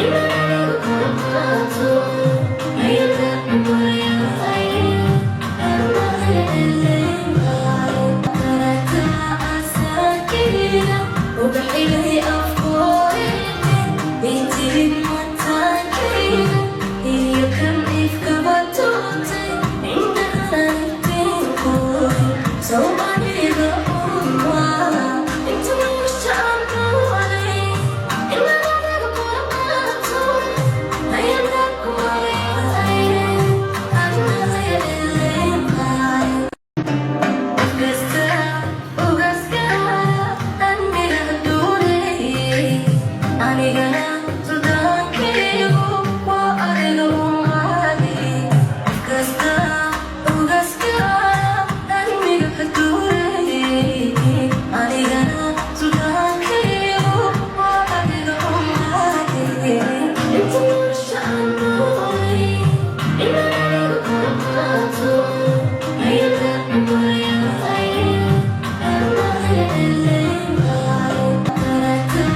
Inaan adiga kula qaato ayada umaleeyay, anna helay karata asakida ubaxilay afkooyde intii mataankayga iyo kan ifkaba toontay indhahan iftiinkooda sow aniga uma inta nolosha aan noolay. Inaan adiga kula qaato ayada kumaleeyay, anna helay kasta ugaska aniga duuley, anigana suldaankaygu waa adiga umaadi kasta ugaska aniga duuley, anigana suldaankaygu waa adiga umaadi. Inta nolosha aan noolay inaan adiga kula qaato ayada umaleeyay, anna helay karata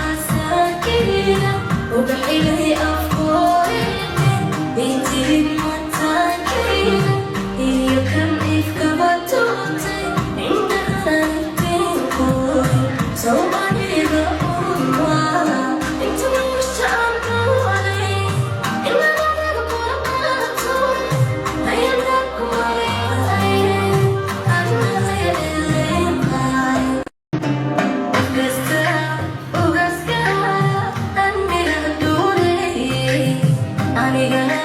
asakida ubaxilay afkooyde intii mataankayga iyo kan ifkaba toontay indhahan iftiinkooda sow aniga uma inta nolosha aan noolay. Inaan adiga kula qaato ayada kumaleeyay, anna helay kasta ugaska aniga duuley, anigana